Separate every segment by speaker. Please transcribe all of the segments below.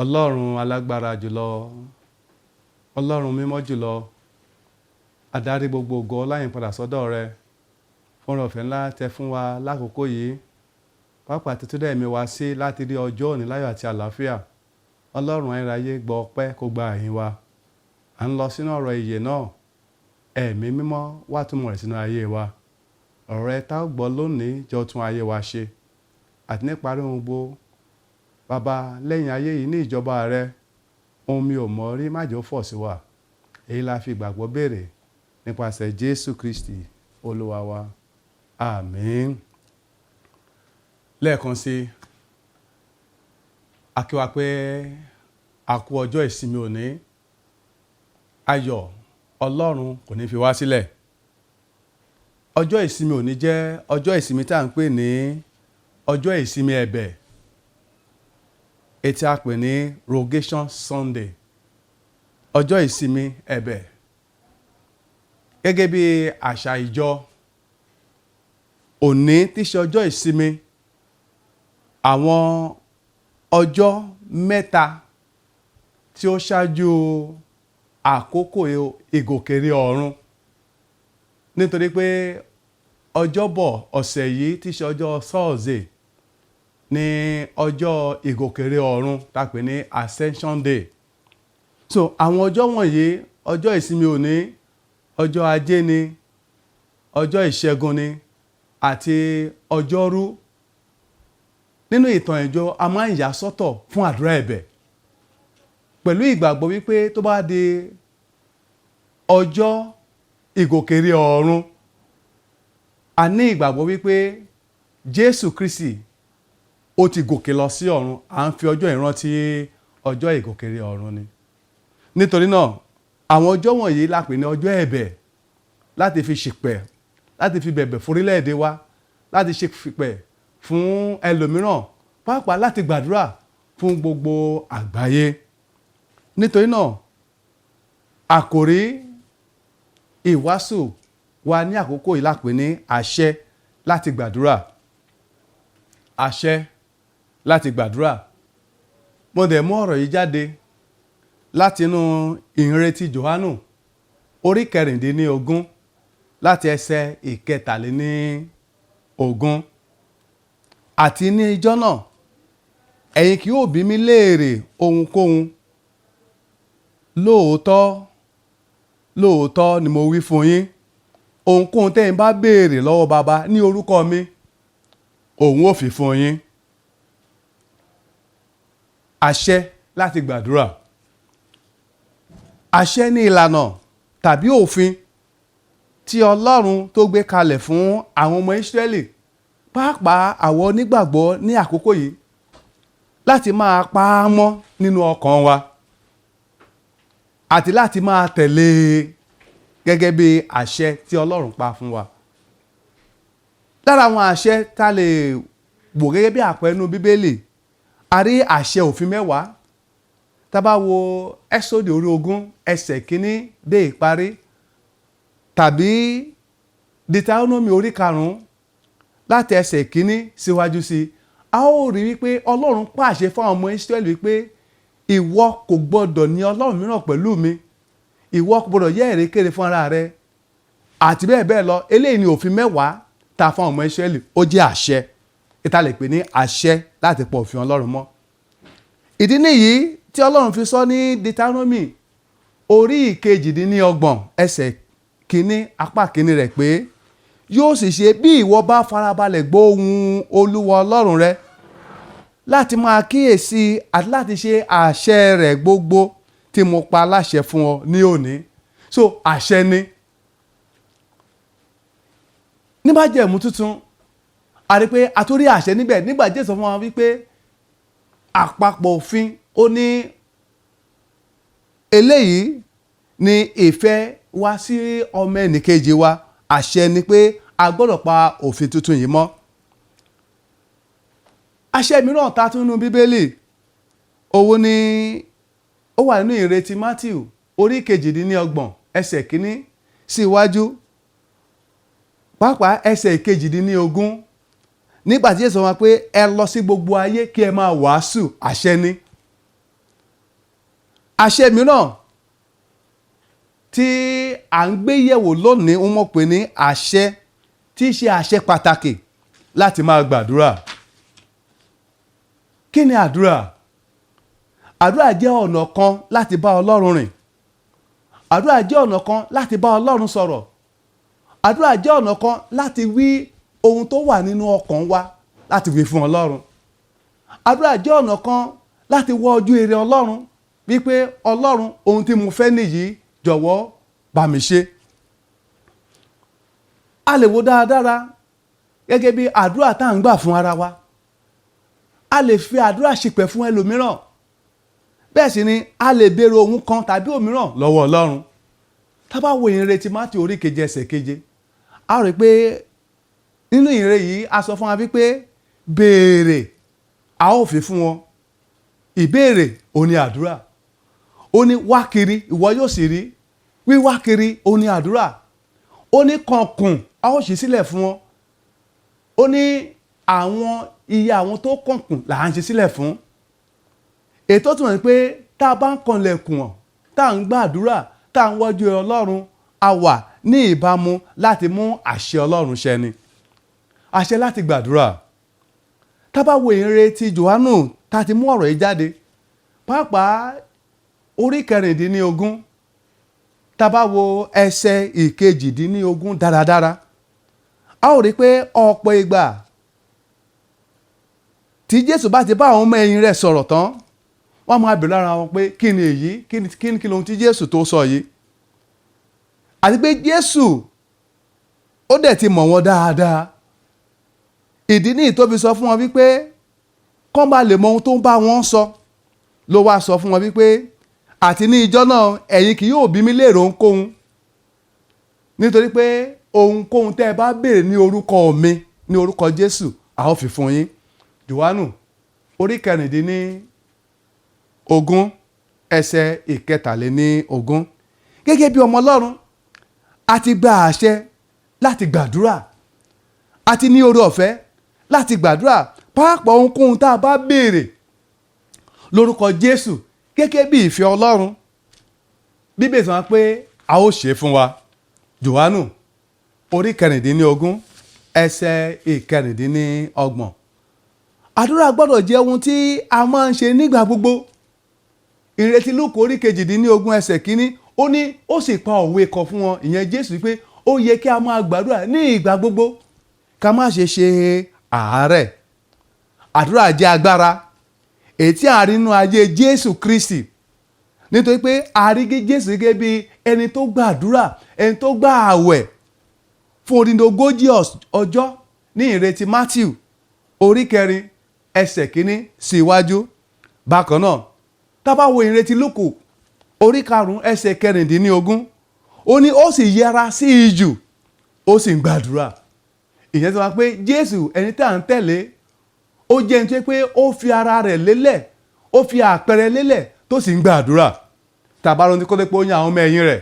Speaker 1: Ọlọ́run alágbára jùlọ, Ọlọ́run mímọ́ jùlọ, adarí gbogbo ògo ọláyìn padà sọ́dọ̀ rẹ fún ọ̀rọ̀ ọ̀fẹ́ ńlá tẹ fún wa lákòókò yìí, pàápàá títún dẹ̀ mí wá sí láti rí ọjọ́ òní láyọ̀ àti àlàáfíà. Ọlọ́run ayérayé, gbọ́ ọpẹ́, kó gba àyìn wa. À ń lọ sínú ọ̀rọ̀ ìyè náà. Ẹ̀mí Mímọ́, wá túmọ̀ rẹ̀ sínú ayé wa. Ọ̀rọ̀ rẹ tá ó gbọ́ lónìí, jọ tún ayé wa ṣe. Àti níparí ohun gbogbo, Bàbá, lẹ́yìn ayé yìí ní ìjọba rẹ, ohun mi ò mọ̀ rí, má jẹ́ ó fọ̀ sí wa. Èyí la fi ìgbàgbọ́ béèrè nípasẹ̀ Jésù Kristi Olúwa wa. Àmín. Lẹ́ẹ̀kan sí, a kí wa pé a kú ọjọ́ ìsinmi òní. Ayọ̀ Ọlọ́run kò ní fi wá sílẹ̀. Ọjọ́ ìsinmi òní jẹ́ ọjọ́ ìsinmi tí a ń pè ní ọjọ́ ìsinmi ẹ̀bẹ̀, èyí tí a pè ní Rogation Sunday, ọjọ́ ìsinmi ẹ̀bẹ̀. Gẹ́gẹ́ bí àṣà ìjọ, òní tí í ṣe ọjọ́ ìsinmi, àwọn ọjọ́ 3 tí ó ṣáájú àkókò ìgòkèrè ọ̀run, nítorí pé ọjọ́bọ̀ ọ̀sẹ̀ yìí tí í ṣe ọjọ́ Thursday ní ọjọ́ ìgòkèrè ọ̀run tá a pè ní Ascension Day. So àwọn ọjọ́ wọ̀nyí, ọjọ́ ìsinmi òní, ọjọ́ Ajé ni, ọjọ́ Ìṣẹ́gun ni àti Ọjọ́rú, nínú ìtàn ìjọ, a máa ń yà sọ́tọ̀ fún àdúrà ẹ̀bẹ̀, pẹ̀lú ìgbàgbọ́ wípé tó bá di ọjọ́ ìgòkèrè ọ̀run, a ní ìgbàgbọ́ wípé Jésù Kristi ó ti gòkè lọ sí ọ̀run. À ń fi ọjọ́ ìrántí ọjọ́ ìgòkèrè ọ̀run ni. Nítorí náà, àwọn ọjọ́ wọ̀nyí la pè ní ọjọ́ ẹ̀bẹ̀, láti fi ṣìpẹ̀, láti fi bẹ̀bẹ̀ fún orílẹ̀-èdè wa, láti ṣìpẹ̀ fún ẹlòmíràn, pàápàá láti gbàdúrà fún gbogbo àgbáyé. Nítorí náà, àkòrí ìwàásù wa ní àkókò yìí la pè ní àṣẹ láti gbàdúrà. Àṣẹ láti gbàdúrà. Mo dẹ̀ mú ọ̀rọ̀ yìí jáde láti inú Ìhìnrere Jòhánù orí 16, láti ẹsẹ̀ 23. "Àti ní ijọ́ náà, ẹ̀yin kì yóò bí mi léèrè ohunkóhun. Lóòótọ́ lóòótọ́ ni mo wí fún yín, ohunkóhun tẹ́yin bá béèrè lọ́wọ́ Baba ní orúkọ mi, òun ó fi fún yín." Àṣẹ láti gbàdúrà. Àṣẹ ní ìlànà tàbí òfin tí Ọlọ́run tó gbé kalẹ̀ fún àwọn ọmọ Ísírẹ́lì, pàápàá àwọn onígbàgbọ́ ní àkókò yìí, láti máa pa á mọ́ nínú ọkàn wa àti láti máa tẹ̀lé e gẹ́gẹ́ bí àṣẹ tí Ọlọ́run pa fún wa. Lára àwọn àṣẹ tá a lè wò gẹ́gẹ́ bí àpẹẹrẹ nínú Bíbélì, a rí àṣẹ òfin 10. Tá a bá wo Ẹ́sódì orí 20, ẹsẹ̀ 1 dé ìparí, tàbí Deuteronomy orí 5, láti ẹsẹ̀ 1 síwájú sí i, a ó rí wípé Ọlọ́run pàṣẹ fún àwọn ọmọ Ísírẹ́lì wípé, "Ìwọ kò gbọdọ̀ ní ọlọ́run mìíràn pẹ̀lú mi. Ìwọ kò gbọdọ̀ yẹ́ ère fún ara rẹ," àti bẹ́ẹ̀ bẹ́ẹ̀ lọ. Eléyìí ni òfin 10 tá a fún àwọn ọmọ Ísírẹ́lì. Ó jẹ́ àṣẹ ìta lè pè ní àṣẹ láti pọ̀ òfin Ọlọ́run mọ́. Ìdí nìyí tí Ọlọ́run fi sọ ní Deuteronomy orí 28, ẹsẹ̀ 1, apá 1 rẹ̀ pé, "Yóò sì ṣe, bí ìwọ bá farabalẹ̀ gbọ́ ohùn Olúwa Ọlọ́run rẹ láti máa kíyèsí àti láti ṣe àṣẹ rẹ̀ gbogbo tí mo pa láṣẹ fún ọ ní òní." So àṣẹ ni. Ní Májẹ̀mú Tuntun, a rí pé a tó rí àṣẹ níbẹ̀ nígbà Jésù sọ fún wa wípé àpapọ̀ òfin, ó ní eléyìí ni ìfẹ́ wa sí ọmọ ẹnìkejì wa. Àṣẹ ni pé a gbọ́dọ̀ pa òfin tuntun yìí mọ́. Àṣẹ mìíràn tá a tún nínú Bíbélì, òun ni ó wà nínú ìrètí Matthew orí 28, ẹsẹ̀ 1 sí iwájú, pàápàá ẹsẹ̀ 18, nígbà tí Jésù sọ wọn pé, "Ẹ lọ sí gbogbo ayé kí ẹ máa wàásù." Àṣẹ ni. Àṣẹ mìíràn tí à ń gbé yẹ̀wò lónìí ń mọ̀ pé ní àṣẹ tí í ṣe àṣẹ pàtàkì láti máa gbàdúrà. Kí ni àdúrà? Àdúrà jẹ́ ọ̀nà kan láti bá Ọlọ́run rìn. Àdúrà jẹ́ ọ̀nà kan láti bá Ọlọ́run sọ̀rọ̀. Àdúrà jẹ́ ọ̀nà kan láti wí ohun tó wà nínú ọkàn wa, láti wí fún Ọlọ́run. Àdúrà jẹ́ ọ̀nà kan láti wá ojú rere Ọlọ́run, wípé, "Ọlọ́run, ohun tí mo fẹ́ nìyí, jọ̀wọ́ bá mi ṣe." A lè wo dáradára gẹ́gẹ́ bí àdúrà tá à ń gbà fún ara wa. A lè fi àdúrà ṣìpẹ̀ fún ẹlòmíràn. Bẹ́ẹ̀ sì ni a lè béèrè ohun kan tàbí òmíràn lọ́wọ́ Ọlọ́run. Tá bá wo ìhìnrere Mátíù orí 7 ẹsẹ̀ 7, a rí pé nínú ìhìnrere yìí, a sọ fún wa wípé, "Béèrè, a ó fi fún wọn." Ìbéèrè ò ní àdúrà. Ó ní, "Wá kiri, ìwọ yóò sì rí." Wíwá kiri ò ní àdúrà. Ó ní, "Kànkùn, a ó ṣí sílẹ̀ fún wọn." Ó ní àwọn iye àwọn tó kànkùn là ń ṣí sílẹ̀ fún. Ètò túmọ̀ sí pé tá a bá ń kanlẹ̀kùn ọ̀, tá a ń gbàdúrà, tá a ń wọ́jú Ọlọ́run, a wà ní ìbámu láti mú àṣẹ Ọlọ́run ṣẹ ni. Àṣẹ láti gbàdúrà. Tá a bá wo ìhìnrere ti Jòhánù tá a ti mú ọ̀rọ̀ yìí jáde, pàápàá orí 16, tá a bá wo ẹsẹ̀ 18 dáradára, a ó rí i pé ọ̀pọ̀ ìgbà tí Jésù bá ti bá àwọn ọmọ ẹ̀yìn rẹ̀ sọ̀rọ̀ tán, wọ́n máa bèèrè lára wọn pé, "Kí ni èyí? Kí ni ohun tí Jésù tó sọ yìí?" Àti pé Jésù ó dẹ̀ ti mọ̀ wọ́n dáadáa. Ìdí nìyí tó fi sọ fún wọn wípé kán bá lè mọ ohun tó ń bá wọn sọ, ló wá sọ fún wọn wípé, "Àti ní ijọ́ náà, ẹ̀yin kì yóò bí mi léèrè ohunkóhun, nítorí pé ohunkóhun tẹ́ ẹ bá béèrè ní orúkọ mi," ní orúkọ Jésù, "a ó fi fún yín." Jòhánù orí 16 ẹsẹ̀ 23. Gẹ́gẹ́ bí ọmọ Ọlọ́run, a ti gba àṣẹ láti gbàdúrà. A ti ní oore ọ̀fẹ́ láti gbàdúrà, pàápàá ohunkóhun tá a bá béèrè lórúkọ Jésù gẹ́gẹ́ bí ìfẹ́ Ọlọ́run, Bíbélì sọ pé a ó ṣe fún wa. Jòhánù orí 16 ẹsẹ̀ 26. Àdúrà gbọ́dọ̀ jẹ́ ohun tí a máa ń ṣe nígbà gbogbo. Ìhìnrere Lúùkù orí 18 ẹsẹ̀ 1, ó ní, ó sì pa òwe kan fún wọn, ìyẹn Jésù, pé ó yẹ kí a máa gbàdúrà ní ìgbà gbogbo, ká má ṣe ṣe àárẹ̀. Àdúrà jẹ́ agbára èyí tí a rí nínú ayé Jésù Kristi, nítorí pé a rí Jésù gẹ́gẹ́ bí ẹni tó gbàdúrà, ẹni tó gbà àwẹ̀ fún odindi 40 ọjọ́ ní ìhìnrere Matthew orí 4 ẹsẹ̀ 1 sí iwájú. Bákan náà, tá bá wo ìhìnrere Lúùkù orí 5 ẹsẹ̀ 16, ó ní ó sì yẹra sí ijù, ó sì ń gbàdúrà. Ìyẹn tó wá pé Jésù, ẹni tí à ń tẹ̀lé, ó jẹ́ ẹni tó yẹ pé ó fi ara rẹ̀ lélẹ̀, ó fi àpẹẹrẹ lélẹ̀, tó sì ń gbàdúrà. Tàbá ronú kó tó pé ó yan àwọn ọmọ ẹ̀yìn rẹ̀,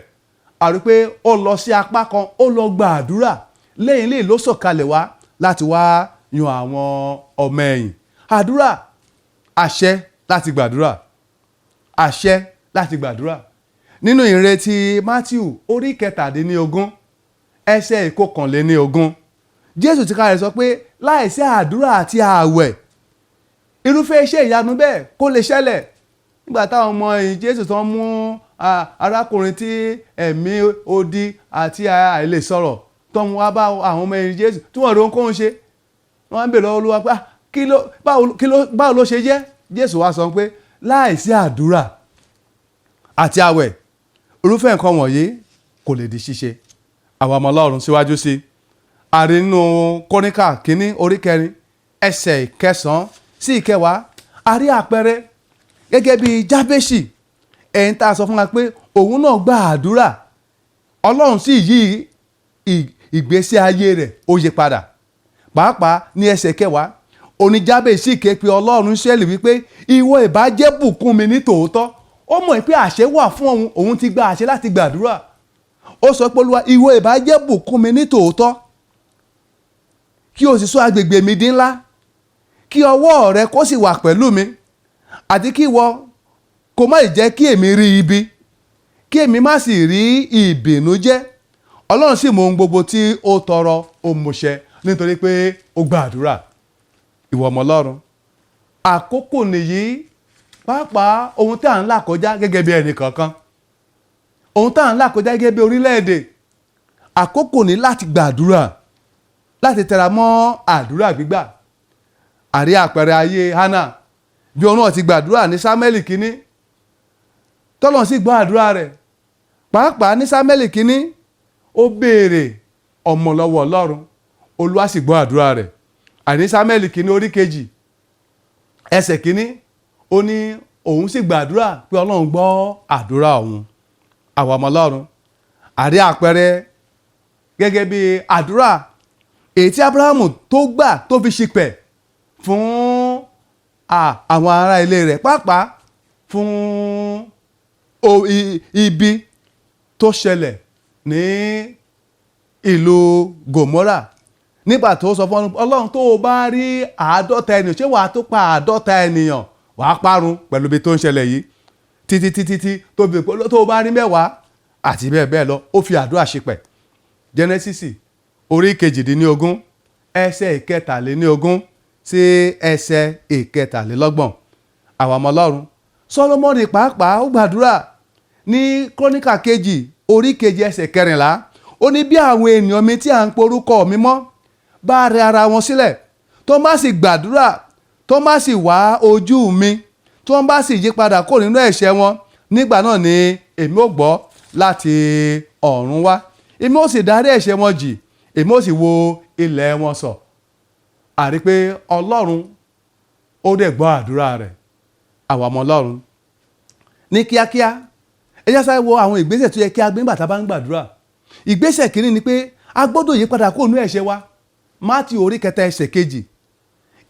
Speaker 1: a rí pé ó lọ sí apá kan, ó lọ gbàdúrà. Lẹ́yìn lè ló sọ̀kalẹ̀ wá láti wá yan àwọn ọmọ ẹ̀yìn. Àdúrà, àṣẹ láti gbàdúrà, àṣẹ láti gbàdúrà. Nínú ìhìnrere Matthew orí 17 ẹsẹ̀ 21, Jésù tìkára rẹ̀ sọ pé láìsí àdúrà àti ààwẹ̀, irúfẹ́ iṣẹ́ ìyanu bẹ́ẹ̀ kó lè ṣẹlẹ̀. Nígbà táwọn ọmọ ẹ̀yìn Jésù tó ń mú arákùnrin tí ẹ̀mí odi àti àìlèsọ̀rọ̀ tó ń wá bá àwọn ọmọ ẹ̀yìn Jésù, tí wọ́n rí ohunkóhun ṣe, wọ́n ń bèèrè lọ́wọ́ Olúwa pé, "Báwo ló ṣe jẹ́?" Jésù wá sọ pé láìsí àdúrà àti àwẹ̀, irúfẹ́ nǹkan wọ̀nyí kò lè di ṣíṣe. Àwọn ọmọ Ọlọ́run, síwájú sí a rí nínú Kọ́níkà 1 orí 4 ẹsẹ̀ 9 sí 10, a rí àpẹẹrẹ gẹ́gẹ́ bí Jábésì, ẹni tá a sọ fún wa pé òun náà gba àdúrà, Ọlọ́run sì yí ìgbésí ayé rẹ̀, ó yí padà. Pàápàá ní ẹsẹ̀ 10, oní Jábésì ké pe Ọlọ́run Ísírẹ́lì wípé, "Ìwọ ìbá jẹ́ bùkún mi ní tòótọ́." Ó mọ̀ pé àṣẹ wà fún òun, òun ti gba àṣẹ láti gbàdúrà. Ó sọ pé, "Olúwa, ìwọ ìbá jẹ́ bùkún mi ní tòótọ́, kí o sì sọ agbègbè mi di ńlá, kí ọwọ́ rẹ kó sì wà pẹ̀lú mi, àti kí ìwọ Kó má jẹ́ kí èmi rí ibi, kí èmi má sì rí ìbìnújẹ́. Ọlọ́run sì mú ohun gbogbo tí ó tọrọ, ó múṣẹ, nítorí pé ó gbàdúrà. Ìwọ ọmọ Ọlọ́run, àkókò nìyí. Pàápàá ohun tí à ń là kọjá gẹ́gẹ́ bí ẹnì kọ̀ọ̀kan, ohun tí à ń là kọjá gẹ́gẹ́ bí orílẹ̀-èdè, àkókò ní láti gbàdúrà, láti tẹra mọ́ àdúrà gbígbà. Àrí àpẹẹrẹ ayé Hannah, bí òun náà ti gbàdúrà ní Sámẹ́lì kínní, tọ́lọ́run sì gbọ́ àdúrà rẹ̀. Pàápàá ní Sámẹ́lì kínní, ó béèrè ọmọ lọ́wọ́ Ọlọ́run, Olúwa sì gbọ́ àdúrà rẹ̀. Àní Sámẹ́lì kínní orí 2 ẹsẹ̀ 1, ó ní òun sì gbàdúrà pé Ọlọ́run gbọ́ àdúrà òun. Àwọn ọmọ Ọlọ́run, àrí àpẹẹrẹ gẹ́gẹ́ bí àdúrà èyí tí Abrahamu tó gbà tó fi ṣìpẹ̀ fún àwọn ará ilé rẹ̀, pàápàá fún ibi tó ṣẹlẹ̀ ní ìlú Gòmórà, nígbà tó sọ fún Ọlọ́run, tó o bá rí 50 ènìyàn, ṣé wàá tó pa 50 ènìyàn, wàá parun pẹ̀lú ibi tó ń ṣẹlẹ̀ yìí? Títí títí tí tó fi tó o bá rí 10 àti bẹ́ẹ̀ bẹ́ẹ̀ lọ, ó fi àdúrà ṣìpẹ̀. Genesis orí 18 ẹsẹ̀ 23 sí ẹsẹ̀ 23. Àwọn ọmọ Ọlọ́run, Sọlọ́mọ́nì pàápàá, ó gbàdúrà ní Króníkà kejì orí 7 ẹsẹ̀ 14. Ó ní, bí àwọn ènìyàn mi tí à ń porúkọ mi mọ́ bá rẹ ara wọn sílẹ̀, tó má sì gbàdúrà, tó má sì wá ojú mi, tó bá sì yí padà kó nínú ẹ̀ṣẹ̀ wọn, nígbà náà ni èmi ó gbọ́ láti ọ̀run wá, èmi ó sì dárí ẹ̀ṣẹ̀ wọn jì, èmi ó sì wo ilẹ̀ wọn sàn. Àrí pé Ọlọ́run ó dẹ̀ gbọ́ àdúrà rẹ̀. Àwọn ọmọ Ọlọ́run, ní kíákíá, ẹ jẹ́ sáré wo àwọn ìgbésẹ̀ tó yẹ kí a gbé nígbà tá a bá ń gbàdúrà. Ìgbésẹ̀ kìíní ni pé a gbọ́dọ̀ yí padà kúrò nínú ẹ̀ṣẹ̀ wa, Mátíù orí 3 ẹsẹ̀ 2.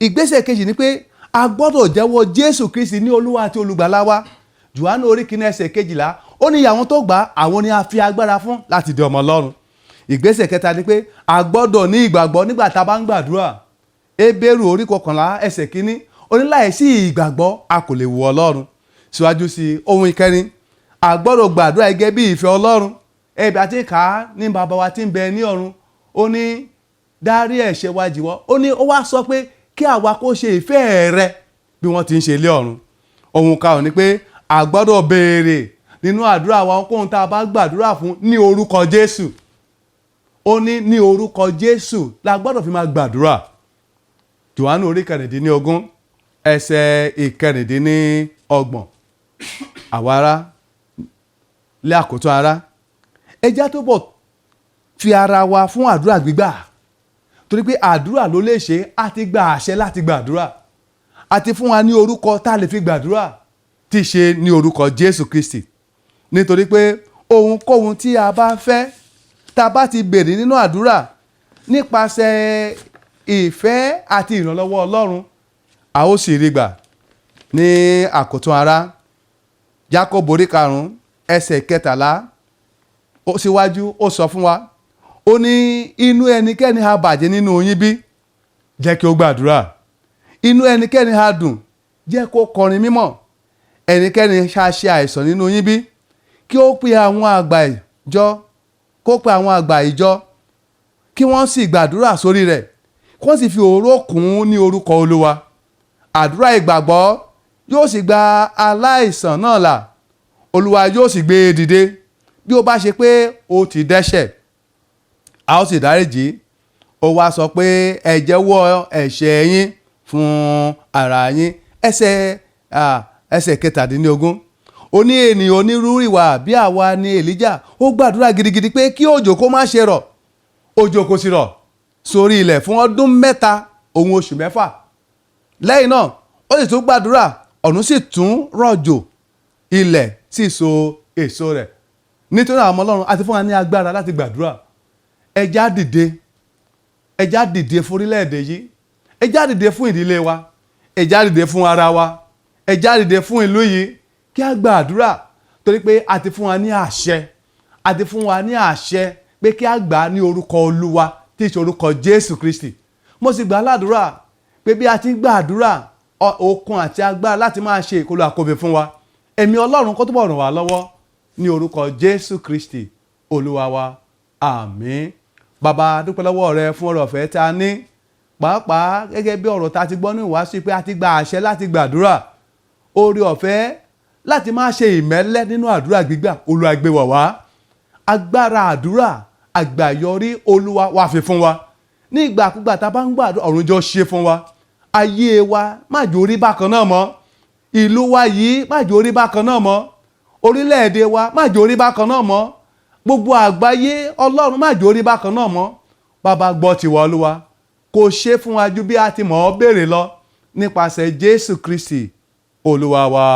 Speaker 1: Ìgbésẹ̀ kejì ni pé a gbọ́dọ̀ jẹ́wọ́ Jésù Kristi ní Olúwa àti Olùgbàlà wa, Jòhánù orí 1 ẹsẹ̀ 12. Ó ní àwọn tó gbà, àwọn ni a fi agbára fún láti di ọmọ Ọlọ́run. Ìgbésẹ̀ kẹta ni pé a gbọ́dọ̀ ní ìgbàgbọ́ nígbà tá a bá ń gbàdúrà, Hébérù orí 11 ẹsẹ̀ 1. Ó ní láìsí ìgbàgbọ́, a kò lè wu Ọlọ́run. Síwájú sí ohun ìkẹrin, a gbọ́dọ̀ gbàdúrà gẹ́gẹ́ bí ìfẹ́ Ọlọ́run. Ẹbí àti kà á ní Bàbá wa tí ń bẹ ní ọ̀run, ó ní dárí ẹ̀ṣẹ̀ wa jì wọ́n. Ó ní ó wá sọ pé kí àwa kó ṣe ìfẹ́ rẹ bí wọ́n ti ń ṣe ilé ọ̀run. Ohun karùn-ún ni pé a gbọ́dọ̀ béèrè nínú àdúrà wa ohunkóhun tá a bá gbàdúrà fún ní orúkọ Jésù. Ó ní ní orúkọ Jésù la gbọ́dọ̀ fi máa gbàdúrà, Jòhánù orí 16 ẹsẹ̀ 26. Àwa ará, lé àkótán ará, ẹ jẹ́ tó bọ̀ fi ara wa fún àdúrà gbígbà, torí pé àdúrà ló lè ṣe. Á ti gba àṣẹ láti gbàdúrà, àti fún wa ní orúkọ tá a lè fi gbàdúrà, tí ṣe ní orúkọ Jésù Kristi, nítorí pé ohunkóhun tí a bá fẹ́, tá a bá ti béèrè nínú àdúrà nípasẹ̀ ìfẹ́ àti ìrànlọ́wọ́ Ọlọ́run, a ó sì rí gbà. Ní àkótán ará, Jákọ́bù orí 5 ẹsẹ̀ 13 ó síwájú, ó sọ fún wa, ó ní, inú ẹnikẹ́ni ha bàjẹ́ nínú yín bí? Jẹ́ kí ó gbàdúrà. Inú ẹnikẹ́ni ha dùn? Jẹ́ kó kọrin mímọ́. Ẹnikẹ́ni ṣá ṣe àìsàn nínú yín bí? Kí ó pe àwọn àgbà ìjọ, kó pe àwọn àgbà ìjọ, kí wọ́n sì gbàdúrà sórí rẹ̀, kí wọ́n sì fi òróró kùn ún ní orúkọ Olúwa. Àdúrà ìgbàgbọ́ yóò sì gba aláìsàn náà là, Olúwa yóò sì gbé e dìde. Bí ó bá ṣe pé ó ti dẹ́ṣẹ̀, a ó sì dáríjì. Ó wá sọ pé ẹ jẹ́wọ́ ẹ̀ṣẹ̀ yín fún ara yín. Ẹsẹ̀ 17, ó ní ènìyàn onírúurú ìwà bí àwa ni Èlíjà. Ó gbàdúrà gidigidi pé kí òjò kó má ṣe rọ̀, òjò kò sì rọ̀ sórí ilẹ̀ fún ọdún 3 òun oṣù 6. Lẹ́yìn náà, ó sì tún gbàdúrà, ọ̀run sì tún rọ̀jò, ilẹ̀ sì so èso rẹ̀. Nítorí àwọn ọmọ Ọlọ́run, àti fún wa ní agbára láti gbàdúrà. Ẹ já dìde, ẹ já dìde fún orílẹ̀-èdè yìí, ẹ já dìde fún ìdílé wa, ẹ já dìde fún ara wa, ẹ já dìde fún ìlú yìí, kí a gbàdúrà, torí pé a ti fún wa ní àṣẹ, a ti fún wa ní àṣẹ pé kí a gbà á ní orúkọ Olúwa, tí í ṣe orúkọ Jésù Kristi. Mo sì gbà ládùúrà pé bí a ti ń gbàdúrà, okun àti agbára láti máa ṣe ìkọlù àkóbè fún wa. Ẹ̀mí Ọlọ́run kó túbọ̀ ràn wá lọ́wọ́ ní orúkọ Jésù Kristi Olúwa wa. Àmín. Bàbá, dúpẹ́ lọ́wọ́ rẹ fún ọ̀rọ̀ ọ̀fẹ́ tá a ní, pàápàá gẹ́gẹ́ bí ọ̀rọ̀ tá a ti gbọ́ ní ìwàásù pé a ti gba àṣẹ láti gbàdúrà, oore ọ̀fẹ́ láti má ṣe ìmẹ́lẹ́ nínú àdúrà gbígbà. Olúwa gbé wọ̀ wá, agbára àdúrà àgbàyọrí Olúwa wá fi fún wa. Ní ìgbàkúgbà tá a bá ń gbàdúrà, ọ̀run jọ ṣe fún wa. Ayé wa má jò rí bákan náà mọ́, ìlú wa yìí má jò rí bákan náà mọ́, orílẹ̀-èdè wa má jò rí bákan náà mọ́, gbogbo àgbáyé, Ọlọ́run, má jò rí bákan náà mọ́. Bàbá, gbọ́ tiwa. Olúwa kò ṣe fún wa ju bí a ti mọ̀ ọ́ béèrè lọ, nípasẹ̀ Jésù Kristi Olúwa wa.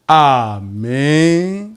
Speaker 1: Àmín.